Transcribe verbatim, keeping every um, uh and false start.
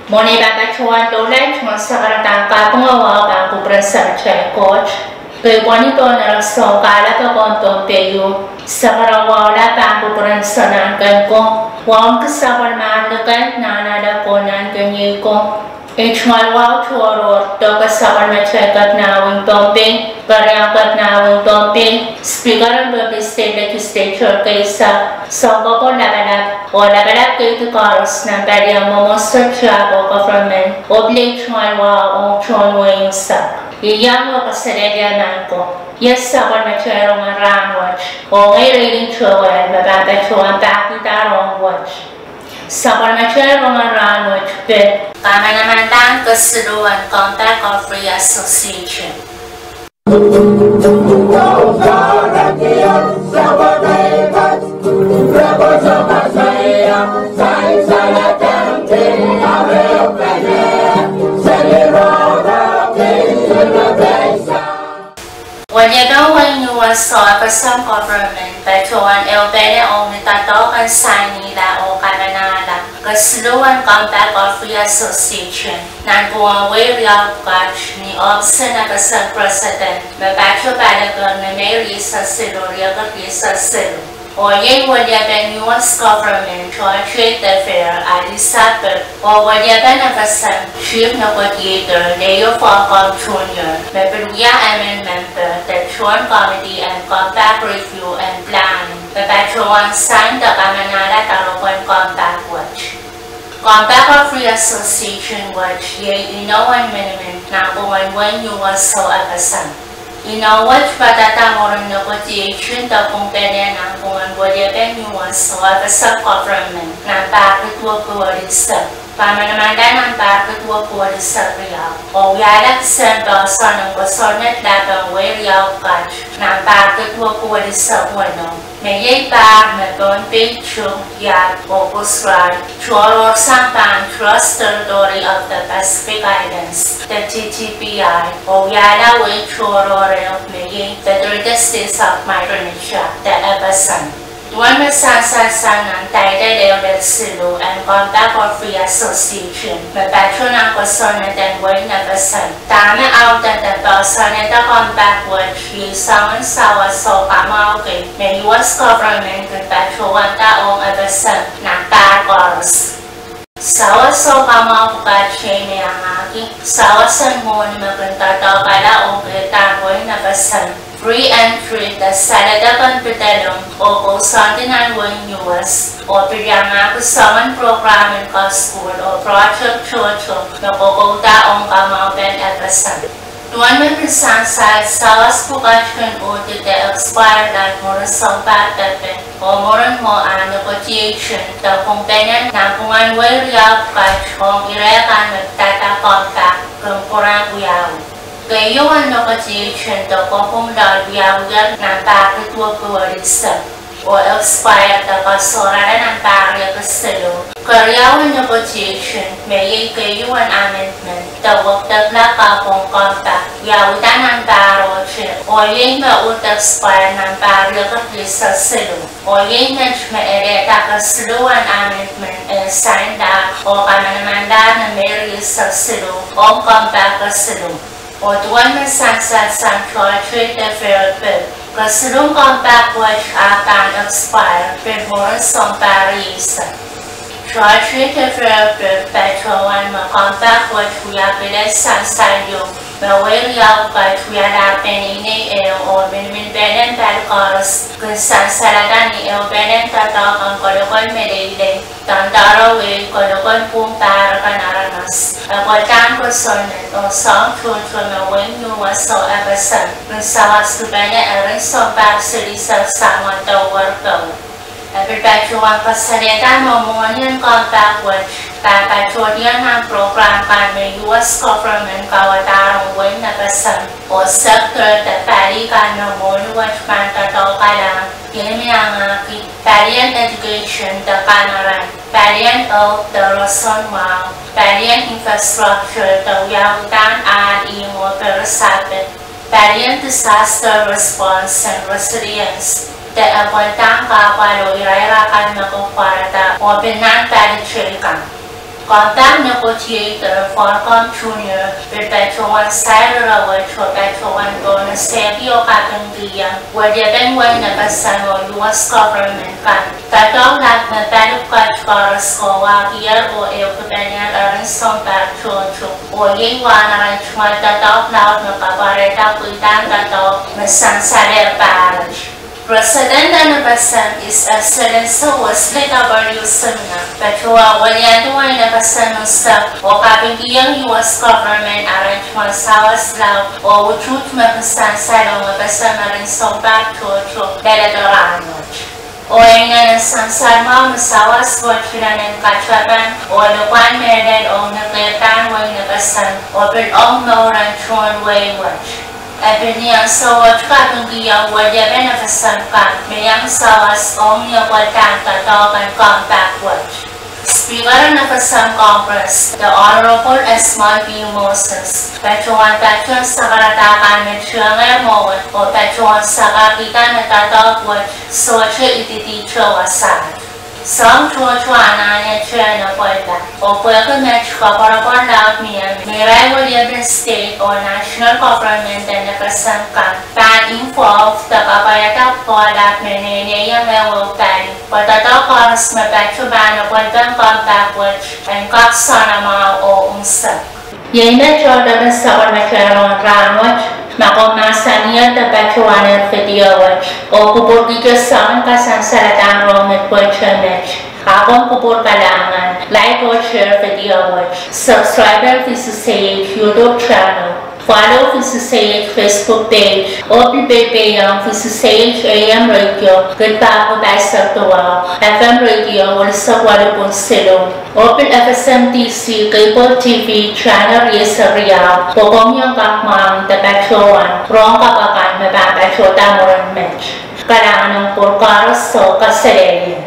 Mwohn ei pahn patohwan doula, I tungoal sakaradahn kaping oh wahu pahn kupwuren Samatail Koht. Kei pwonid oh neresou kahlap en Pohnpei, sakaradahn pahn kupwuren Sounkomour, wahu en Sapwellime Ahlikend, Nahnalek oh Nahnkeniei ko. I tungoal wahu tohrohr doke sapwellimatail ketin Wein Pohnpei, keriaun ketin Wein Pohnpei, Speaker en Pohnpei State Legislature keisek, Soukohpo Lapalap, oh lapalap keidi koaros nan palien mwomwohdiso, tiahk oh government, oh pil I tungoal wahu ong tohn wehi unsek. Iang oh kaselehlie nan ko. Iei sapwellimatail rongen rahnwet, oh ngehi Reidin Towel me pahn patohwan pahkihda rohng wet. Sapwellimatail rongen rahnwet pil kamanamanlahn kesiluhwen Compact of Free Association. Weliepen wehin U S oh FSM government patohwan ehupene ong ni doadoahk en sainihla oh kamanahla kesiluhwen Compact of Free Association nanpwungen wehi riau pwukat ni ohpis en FSM president me patopalikihong ni Mei rieisek siluh, riekid rieisek siluh. Oh iei weliepen U S government Georgette Deferr, Alisa Peck, oh weliepen FSM Chief Negotiator Leo Falcom Junior, me pil wia emen memper de tohn committee en Compact Review and Planning me patohwan sain de kamanahla doaropwen Compact wet. Compact of Free Association wet iei inou en minimin nanpwungen wehin U S oh FSM. Inou wet padahda mwurin negotiation de pwungpene nanpwungen weliepen U S oh FSM government nan pahr kid wehwehki welisek. Kamanamanlahn nan pahr kid wehwehki welisek riau, oh wiahla kisehn poahsoan en kosonned lapen wehi riau pwukat nan pahr kid wehwehki welisek weneu, me iei pahr me Pohnpei, Chuuk, Yap oh Kosrae tohrohrsang pahn Trust Territory of the Pacific Islands de TTPI, oh wiahla wehi tohrohr ehu me iei the United States of Micronesia de FSM. Duwen me sansal sang nan title ehu lel siluh en Compact of Free Association me patoh nan kosonned en wehin FSM, dahme audehn de poahsoanehda Compact wet iei soangen sawas oh kamwahu kei me U S government kin patohwanda ong FSM nan pahr koaros. Sawas oh kamwahu pwukat iei me iangahki sawas en mwohni me kin doadoahkala ong kehdahn wehin FSM, free entry de saledek en pidelong oh kousoandi nan wehin U S, oh pil iangahki soangen program en kasukuhl oh project tohto me kokouda ong kamwahupen FSM. Duwen me pil sansal, sawas pwukat kin uhdihda expire nan mwurin sounpar depe oh mwurin mwo ah negotiation de pwungpene nanpwungen wehi riau pwukat ong ire kan me pidada Compact kin kupwuren wiawi. Keieun negotiation de kopwung loal wiawiher nan pahr kid wehwehki welisek oh expire de kasohrala nan pahr riekid siluh. Keriaun negotiation me iei keieun amendment de wekidekla kapwung Compact wiawihda nan pahr ohte, oh iei me uhd expire nan pahr riekid rieisek siluh. Oh iei met me elehda kesiluhwen amendment en sainlahr oh kamanamanlahr ni Mei rieisek siluh ong Compact kesiluh. Oh duwen me sansal sang Georgette Deferr pil, kesiluhn Compact wet ah pahn expire pil mwurin sounpar rieisek. Georgette Deferr pil patohwan me Compact wet wia kilel sansal ieu me wehi riau pwukat wialahr peneinei ehu oh miniminpenen pali koaros kin sansalada ni ehupenen doadoahk en kolokol meleilei, tandarawei, kolokol pwung pahr kan aramas, epweldahn kosonned oh soahng tohto me wehin U S oh FSM kin sawaskipene erein sounpar silihsek samwa de werik ehu. E pil patohwan kasalehda me mwohnien Compact wet pahn patohdier nan program kan me U S government kauwadahr ong wehin FSM oh sector de pali kan me mwohni wet pahn doadoahkala, iei me iangahki palien education de kamarain, palien health de roson mwahu, palien infrastructure de wiawihdahn ahl, ihmw oh pere sape, palien disaster response and resilience de epweldahn kahpwal oh irair akan me kak pwarada oh pil nan pali teikan. Compact me kotiei de Reforcom Junior pil patohwan sair ire wet oh patohwan pohnese oh kapingkihong weliepen wehi nepesen oh U S government kan doadoahk laud me pali pwukat koaros kohwahkier oh ehukipene erein sounpar tohto. Oh iei wahn erein tungoal doadoahk laud me kapwarehda pweidahn doadoahk me sansalehr pahr wet. President en FSM, His Excellency Wesley W. Senior, patohwan weliandi wehin FSM unsek oh kapingkihong U S government erein tungoal sawas laud oh utuht me pil sansal ong FSM erein sounpar tohto leledo rahnwet. Oh e inenen sansal mwahu me sawas wet kilelen katapan oh lukwan mehlel ong ni keirdahn wehin FSM oh pil ong mour en tohn wehi wet. E pil ni ansou wet kapingkihong weliepen FSM kan me iang sawas ong ni apwaldahr doadoahk en Compact wet. Speaker en FSM Congress, the Honorable Esmond P. Moses, patohwan patehng sakarada kan me tiengehr mwowe oh patohwan sakarkihda me doadoahk wet sohte ididihte wasaht. Soahng tohto anahnehte en apwalda, oh pwehki met koapworopwor laud mie me irail weliepen state oh national government en FSM kan pahn involve de kapwaiada koahlap me neineiong ehu pali pwe doadoahk koaros me patohwan apwalpen Compact wet en kak soanamwahu oh unsek. Iei me tohto me sapwellimatail en rahnwet. Ma komw mahsanihada patohwan video wet oh kupwurkihte soangen kasansalada rong me pweida met, a komw kupwur kalahngan, like oh share video wet, subscribe VCCH YouTube channel, follow VCCH Facebook page, oh pil peipeilong VCCH AM radio, Kitbaku pahisek duwau, FM radio, welisek walu pwihn siluh, oh pil FSM DC cable TV channel rieisek riau, pwe komw iang kak mwahngih de patohwan rong kapw akan me pahn patohda mwurin met. Kalahngan ong kupwur koaros oh kaselehlie.